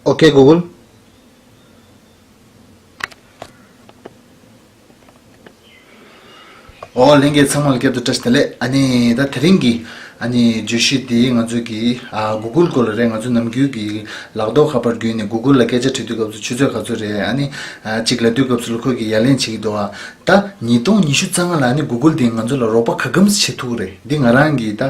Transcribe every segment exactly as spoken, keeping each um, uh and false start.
Okay Google. ཨོ་ལྷན་རྒྱས་ཚང་མ་ལ་བསྐྱར་དུ་བཀྲ་ཤིས་བདེ་ལེགས། ཨ་ནི་ད་དེ་རིང་གི་ཨ་ནི་བརྗོད་གཞི་དེ་ང་ཚོ་གི་ཨ་Google་སྐོར་ལ་རེད། ང་ཚོ་ནམ་རྒྱུན་གྱི་ལག་ཐོག་ཁ་པར་བརྒྱུད་ནས་Google་ལ་སྐད་ཆ་དྲི་དུས་སྐབས་སུ་ཆུ་ཚོད་ག་ཚོད་རེད། ཨ་ནི་ཨ་གཅིག་ལབ་དུས་སྐབས་སུ་ལ་ཁོ་གིས་ཡ་ལན་བྱེད་ཀྱི་འདུག་ཨ་ད་ཉིས་སྟོང་ཉི་ཤུ་རྩ་ལྔ་ལ་ཨ་ནི་Google་དེ་ང་ཚོ་ལ་རོགས་པ་ག་གམ་བྱེད་ཐུབ་རེད། འདི་ང་རང་གི་ད་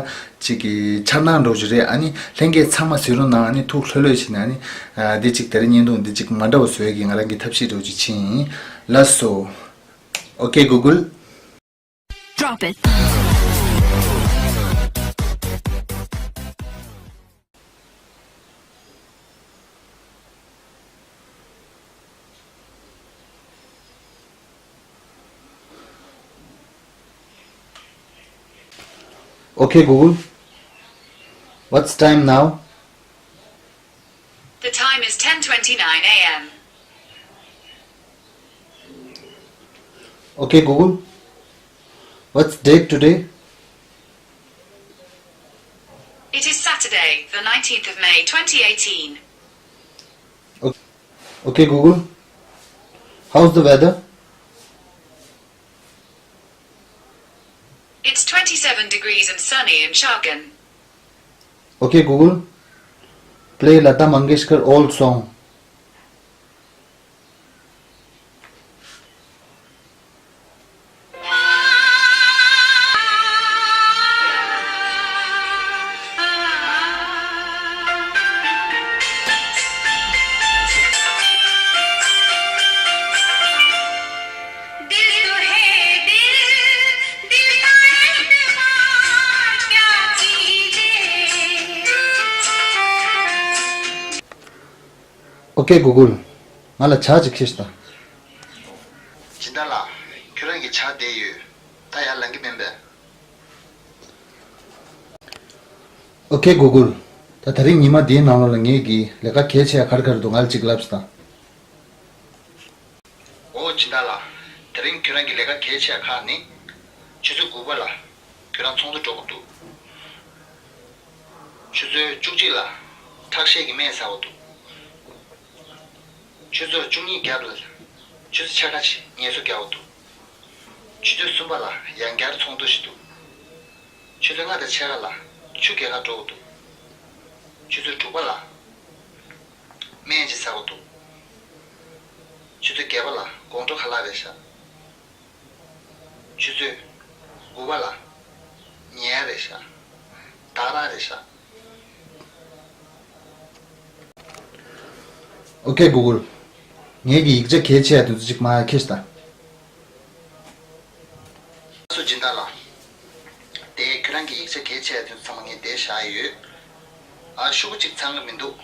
གཅིག་གི་འཆར་སྣང་འདྲ་བོ་ཅིག་རེད། ཨ་ནི་ལྷན་རྒྱས་ཚང་མ་གཟིགས་རོགས་གནང་། ཨ་ནི་ཐུགས་ལྷོད་ལྷོད་བྱས་ནས་ཨ་ནི་ཨ་འདི་གཅིག་དེ་རིང་བརྙན་ཐུང་འདི་གཅིག་མ་འདྲ་བ་བཟོ་ཡས་ཀྱི་ང་རང་གི་ཐབས་ཤེས་འདྲ་བོ་ཅིག་བྱས་ཡིན། ལགས་སོ། Okay Google. Drop it. Okay Google. What's time now? The time is ten twenty-nine a m. Okay Google. What's date today? It is Saturday, the nineteenth of May, twenty eighteen. Okay, okay Google. How's the weather? It's twenty-seven degrees and sunny in Chagan. Okay Google. Play Lata Mangeshkar old song. Okay Google. ང་ལ་ཇ་ཅིག་ཁྱེར་ཤོག་དང་། སྦྱིན་བདག་ལགས། ཁྱོད་རང་གི་ཇ་བསྡད་ཡོད། ད་ཡར་ལངས་ཀྱི་མིན་པས། Okay Google. ད་དེ་རིང་ཉི་མ་འདིའི་ནང་ལོགས་ལ་ངེད་ཀྱི་ལས་ཀ་གལ་ཆེ་ཡ་ག་རེ་ག་རེ་འདུག་ང་ལ་ཅིག་ལབ་ཤོག་དང་། ཨོ་སྦྱིན་བདག་ལགས། དེ་རིང་ཁྱོད་རང་གི་ལས་ཀ་གལ་ཆེ་ཡ་ཁག་ནི། ཆུ་ཚོད་དགུ་པ་ལ་ཁྱོད་རང་ཚོགས་འདུ་འགྲོ་དགོས་འདུག་ཆུ་ཚོད་བཅུ་གཅིག་ལ་ཁྲག་ཤེད་ཀྱི་སྨན་ཟ་དགོས་འདུག་ཆུ་ཚོད་བཅུ་གཉིས་བརྒྱབ་ལ་ཆུ་ཚོད་ཕྱེད་ཀ་ཅིག་ངལ་གསོ་རྒྱག་དགོས་འདུག་ཆུ་ཚོད་གསུམ་པ་ལ་ཡང་བསྐྱར་ཚོགས་འདུ་ཞིག་འདུག་ཆུ་ཚོད་ལྔ་དང་ཕྱེད་ཀ་ལ་ཆུ་རྐྱལ་ཁར་འགྲོ་དགོས་འདུག་ཆུ་ཚོད་དྲུག་པ་ལ་སྨན་ཅིག་ཟ་དགོས་འདུག་ཆུ་ཚོད་བརྒྱད་པ་ལ་དགོང་དྲོ་ཁ་ལག་རེད་ཤག་ཆུ་ཚོད་དགུ་པ་ལ་ཉལ་ཡ་རེད་ཤག་ད་ག་རང་རེད་ཤག Okay Google. ངེད་ཀྱི་ཡིག་ཆ་གལ་ཆེ་ཡ་དེ་ཚོ་ཅིག་མར་ཁྱེར་ཤོག་དང་། སུ་སྦྱིན་བདག་ལགས། དེ་ཁྱོད་རང་གི་ཡིག་ཆ་གལ་ཆེ་ཡ་དེ་ཚོ་ཚང་མ་ངས་འདིར་བཞག་ཡོད། ཨ་ཤོག་བུ་གཅིག་ཚང་གི་མི་འདུག་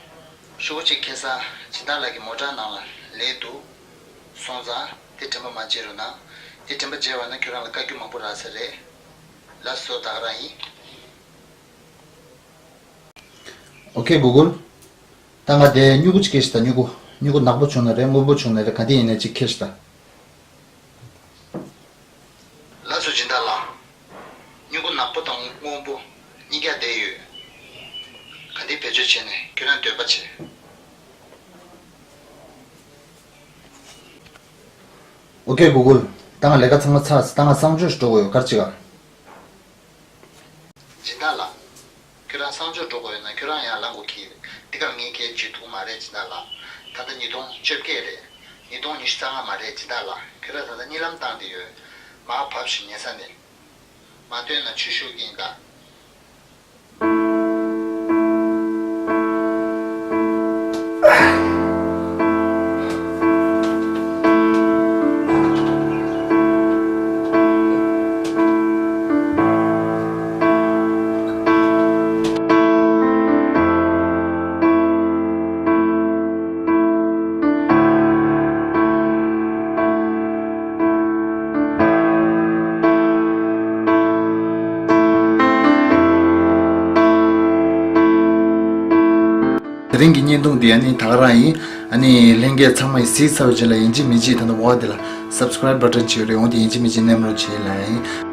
ཤོག་བུ་གཅིག་ཁྱེར་ས་སྦྱིན་བདག་ལགས་ཀྱི་མོ་ཊ་ནང་ལ་སླེབས་འདུག་སོང་ཙང་དེ་དྲན་པ་མ་བརྗེད་རོགས་གནང་། དེ་དྲན་པ་བརྗེད་པ་ན་ཁྱོད་རང་ལ་བཀའ་བཀྱོན་མང་པོ་རག་ས་རེད། ལགས་སོ། ད་ག་རང་ཡིན། Okay Google. ད་ང་དེ་སྨྱུ་གུ་ཅིག་ཁྱེར་ཤོག་དང་། སྨྱུ་གུ། སྨྱུ་གུ་ནག་པོ་བྱུང་ན་རེད། སྔོན་པོ་བྱུང་ན་རེད། ག་འདི་ཡིན་ནའི་ཅིག་ཁྱེར་ཤོག་དང་། ལགས་སོ་སྦྱིན་བདག་ལགས། སྨྱུ་གུ་ནག་པོ་དང་སྔོན་པོ་གཉིས་ཀ་བསྡད་ཡོད། ག་འདི་བེད་སྤྱོད་བྱས་ནས་ཁྱོད་རང་འདོད་པ་བྱེད། Okay Google. ད་ང་ལས་ཀ་ཚང་མ་ཚར་སོང་། ད་ང་གསང་སྤྱོད་ཞིག་འགྲོ་དགོས་ཡོད། ག་རེ་བྱེད་ག་སྦྱིན་བདག་ལགས། ཁྱོད་རང་གསང་སྤྱོད་འགྲོ་དགོས་ཡོད་ན་ཁྱོད་རང་ཡར་ལངས་དགོས་ཀྱི་ཡོད། འདི་གར་ངས་གལ་བརྗོད་ཐུབ་མ་རེད་སྦྱིན་བདག་ལགས། ད་ལྟ་ཉིས་སྟོང་བཅོ་བརྒྱད་རེད། ཉིས་སྟོང་ཉི་ཤུ་རྩ་ལྔ་མ་རེད་སྦྱིན་བདག་ལགས། ཁྱོད་རང་ད་ལྟ་གཉིད་ལམ་བཏང་བསྡད་ཡོད། མར་བབས་ཤིག་ཉལ་ས་ནས། མ་བཏོན་ན་ཆུ་ཤོར་གྱི་ཡིན་ད། དེ་རིང་གི་བརྙན་ཐུང་འདི་ཨ་ནི་ད་ག་རང་ཡིན། ཨ་ནི་ལྷན་རྒྱས་ཚང་མས་གཟིགས་ཚར་བའི་རྗེས་ལ་ཡིན་གཅིག་མིན་གཅིག་ད་ལྟ་འོག་འདི་ལ་subscribe button་བྱས་ཡོད་རེད། འོ་འདི་ཡིན་གཅིག་མིན་གཅིག་མནན་རོགས་བྱེད་ལ་ཡིན།